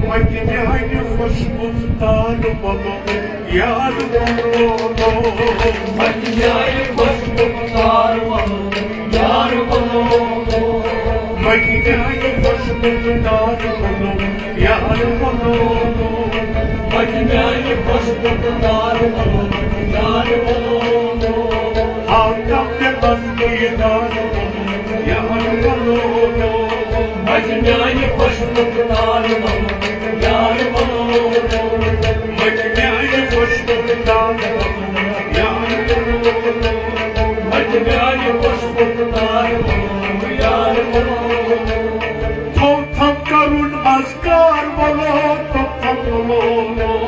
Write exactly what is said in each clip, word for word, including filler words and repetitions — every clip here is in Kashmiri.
پتہِ میانہِ خۄشبوٗ تار بنو یار بنو۔ پتہِ میانہِ خۄشبوٗ تار بنو یار بنو۔ پتہِ میانہِ خۄشبوٗ تار بنو یار بنو۔ پتہِ میانہِ خۄشبوٗ تار بنو یار بنو۔ آو تم تہِ بس دیدار بنو یار بنو۔ پتہِ میانہِ خۄشبوٗ تار بنو یار بنو۔ پتہِ میانہِ خۄشبوٗ تار بنو یار بنو۔ پتہِ میانہِ خۄشبوٗ تار بنو یار بنو۔ تھوٚو تھم کرُن اذکار بولو، تھوٚو تھم بولو۔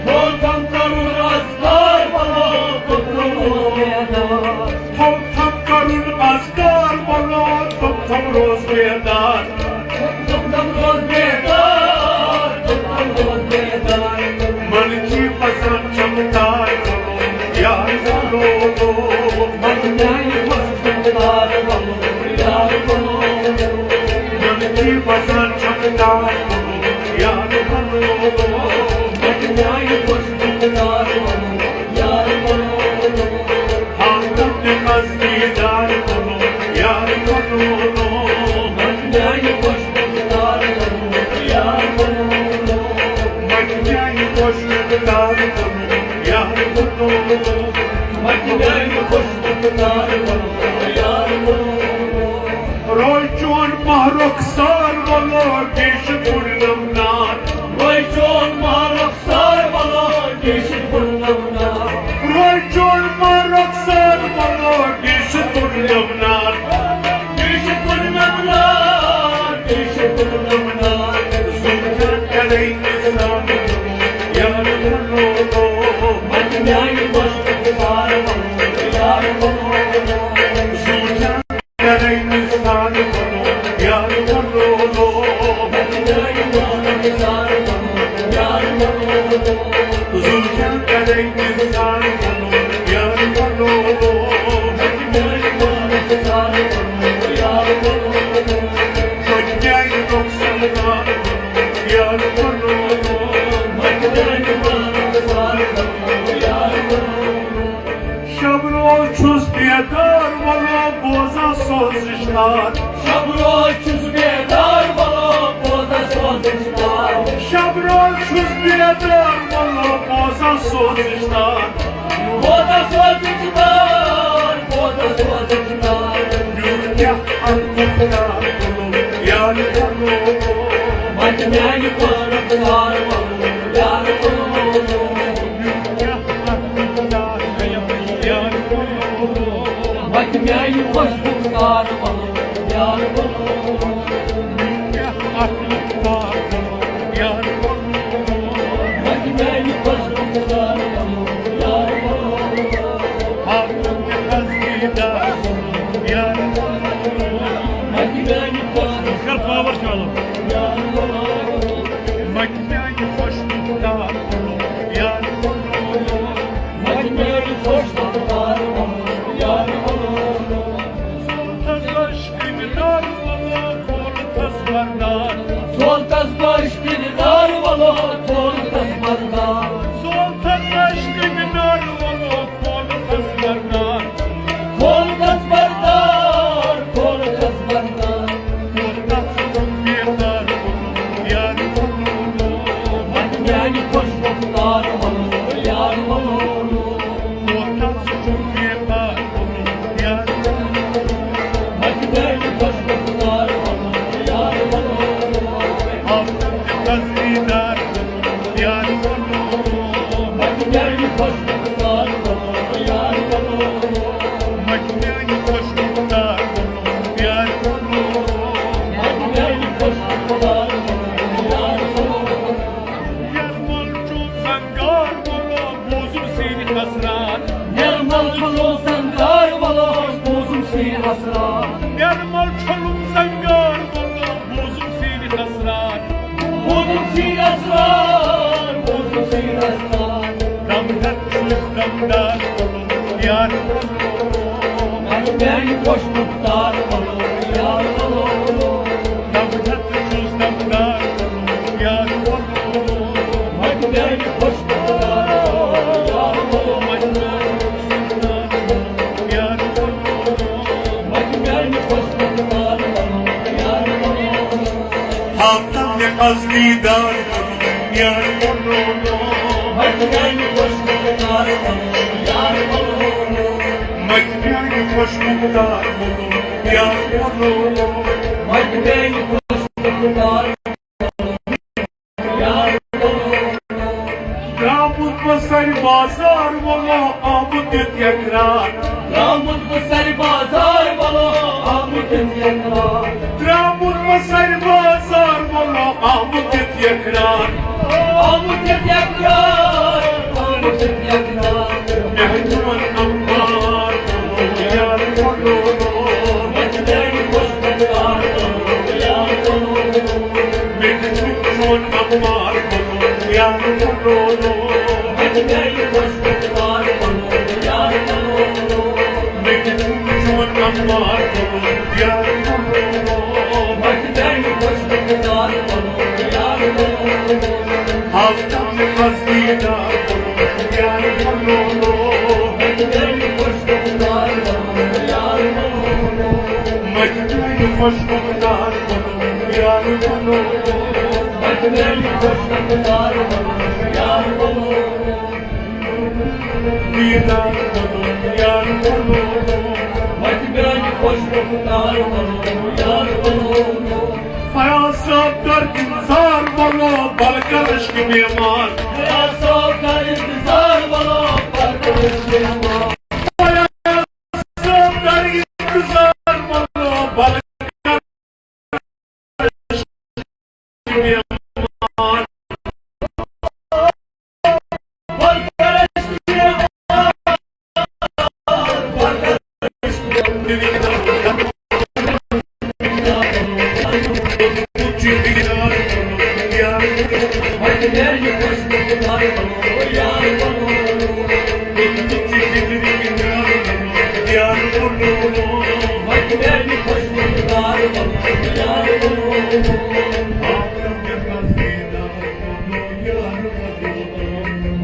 تھوٚو تھم کرُن اذکار بولو، تھوٚو تھم بولو۔ تھوٚو تھم کرُن اذکار بولو، تھوٚو تھم روز بیدار۔ تھوٚو تھم روز بیدار، تھوٚو تھم روز بیدار۔ من چی پسند چمکدار بولو، یار بولو۔ من میانہِ خۄشبوٗ تار بولو یار بنو۔ من کی بسان چمکدار بنو یار بنو۔ من میانہِ خۄشبوٗ تار بنو یار بنو۔ ہاں تم نے مزیدار بنو یار بنو۔ من میانہِ خۄشبوٗ تار بنو یار بنو۔ من میانہِ خۄشبوٗ تار بنو یار بنو۔ من میانہِ خۄشبوٗ تار بنو یار بنو۔ روے چون ماہ رخسار بولو، ڈیش پورنم نار۔ روے چون ماہ رخسار بولو، ڈیش پورنم نار۔ روے چون ماہ رخسار بولو، ڈیش پورنم نار۔ ڈیش پورنم نار، ڈیش پورنم نار۔ سوچا کرے انسان یار بنو۔ من میانہِ خۄشبوٗ تار بنو یار بنو۔ سوچا کرے انسان بنو یار بنو۔ زوجہ کرے انسان بنو یار بنو۔ مجمعی نقصان بنو یار بنو۔ شب روز چھُس بیدار، وَلو بوزان سوزٕچ تار۔ شب روز چھُس بیدار، وَلو بوزان سوزٕچ تار۔ شب روز چھُس بیدار، وَلو بوزان سوزٕچ تار۔ بوزان سوزٕچ تار، بوزان سوزٕچ تار۔ میون کیٛاہ اَتھ مُختار بَنو، یار بَنو۔ وَتہِ میٛانہِ خۄش رۄخسار بَنو، یار بَنو۔ وَتہِ میٛانہِ خۄش رۄخسار بَنو، یار بَنو۔ وَتہِ میٛانہِ خۄش رۄخسار بَنو، یار بَنو۔ وَتہِ میٛانہِ خۄش رۄخسار بَنو، یار بَنو۔ وَتہِ میٛانہِ خۄش رۄخسار بَنو، یار بَنو۔ وَتہِ میٛانہِ خۄش رۄخسار بَنو، یار بَنو۔ سولتس عشقِ مِنار وَلو، دولتس بردار۔ سولتس عشقِ مِنار وَلو، دولتس بردار۔ سولتس عشقِ مِنار وَلو، دولتس بردار۔ دولتس بردار، دولتس بردار۔ دولتس بیدار بَنو، یار بَنو۔ وَتہِ میٛانہِ خۄش رۄخسار بَنو، یار بَنو۔ وَتہِ میٛانہِ خۄش رۄخسار بَنو، یار بَنو۔ وَتہِ میٛانہِ خۄش رۄخسار بَنو، یار بَنو۔ وَتہِ میٛانہِ خۄش رۄخسار بَنو، یار بَنو۔ وَتہِ میٛانہِ خۄش رۄخسار بَنو، یار بَنو۔ یَرمَل چھُ زنگار وَلو، بوزُم سیرِ اسرار۔ یَرمَل چھُ زنگار وَلو، بوزُم سیرِ اسرار۔ یَرمَل چھُ زنگار وَلو، بوزُم سیرِ اسرار۔ بوزُم سیرِ اسرار، بوزُم سیرِ اسرار۔ دم ہٮ۪تھ چھُس دمدار وَلو، یار بَنو۔ وَتہِ میٛانہِ خۄش رۄخسار بَنو، یار بَنو۔ دم ہٮ۪تھ چھُس دمدار وَلو، یار بَنو۔ از دیدار یار بولو، مکہ میانہِ خۄشکُک دار بولو، یار بولو۔ درٛامُت بہٕ سرِ بازار وَلہٕ آمُت دیُت اقرار۔ درٛامُت بہٕ سرِ بازار وَلہٕ آمُت دیُت اقرار۔ درٛامُت بہٕ سرِ بازار وَلہٕ آمُت دیُت اقرار۔ آمُت دیُت اقرار، آمُت دیُت اقرار۔ مےٚ ہیوٚن عمار وَلہٕ یار وَلہٕ۔ مےٚ تہِ چھُ چون عمار وَلہٕ یار وَلہٕ۔ مےٚ تہِ چھُ چون عمار وَلہٕ یار وَلہٕ۔ ہاو تم نے قصدی دار یار بولو۔ مکہ میانہِ خۄشکُک دار بولو، یار بولو۔ دیدار بولو، یار بولو۔ مکہ میانہِ خۄشکُک دار بولو، یار بولو۔ فیاض صٲب کر انتظار وَلہٕ، بلکل عشق میمان۔ فیاض صٲب کر انتظار وَلہٕ، بلکل عشق میمان۔ فیاض صٲب کر انتظار وَلہٕ، بلکل عشق میمان۔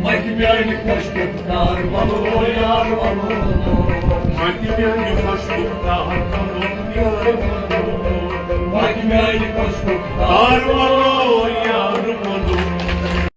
مکہ میانہِ خۄشکُک دار وَلہٕ یار وَلہٕ۔ مکہ میانہِ خۄشکُک دار وَلہٕ یار وَلہٕ۔ مکہ میانہِ خۄشکُک دار وَلہٕ یار وَلہٕ۔